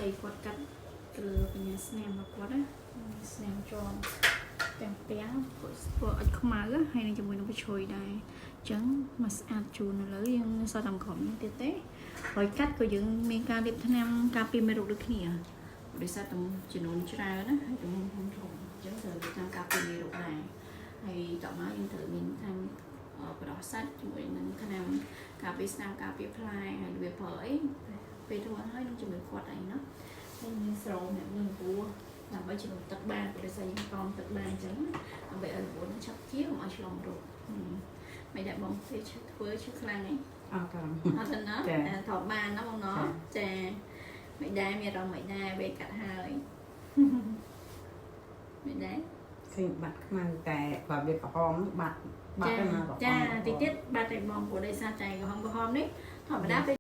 ដីគាត់កាត់ទៅលើបញ្ញាស្នាមរបស់គាត់ណាស្នាមជាំទាំងពាំងធ្វើឲ្យខ្មៅហើយនឹងជាមួយនឹងបញ្ឈុយដែរអញ្ចឹងមកស្អាតជូននៅលើយើងសល់តាមក្រុមនេះទៀតទេហើយកាត់ក៏យើងមានការលាបថ្នាំការពារមេរោគដូចគ្នាដោយសារតែចំនួនច្រើនណាហើយទំហំធំអញ្ចឹងត្រូវលាបថ្នាំការពារមេរោគដែរហើយតមកយើងត្រូវមានថ្នាំប្រោះសាច់ជាមួយនឹងថ្នាំការពារស្នាមការពារផ្លែហើយវាប្រើអីពេលធ្វើហើយនឹងជាមួយគាត់អីណោះហើយមានស្រោមអ្នកមានពូដើម្បីជំនុំទឹកបានព្រោះដោយសារយើងតមទឹកបានអញ្ចឹងដើម្បីឲ្យរបួសនឹងឆាប់ជាកុំឲ្យឆ្លងរោគមិនដែលបងធ្វើឈឺធ្វើឈឺខ្លាំងអី អត់តាម អត់ទេណាថតបានណាបងណចាមិនដែរមានអារម្មណ៍មិនដែរពេលកាត់ហើយមិនដែរ ឃើញបាត់ខ្មៅតែបើវាក្រហមបាត់បាត់ទៅណាក្រហម ចាតិចទៀតបាត់តែបងព្រោះដោយសារតែក្រហមក្រហមនេះធម្មតាពេល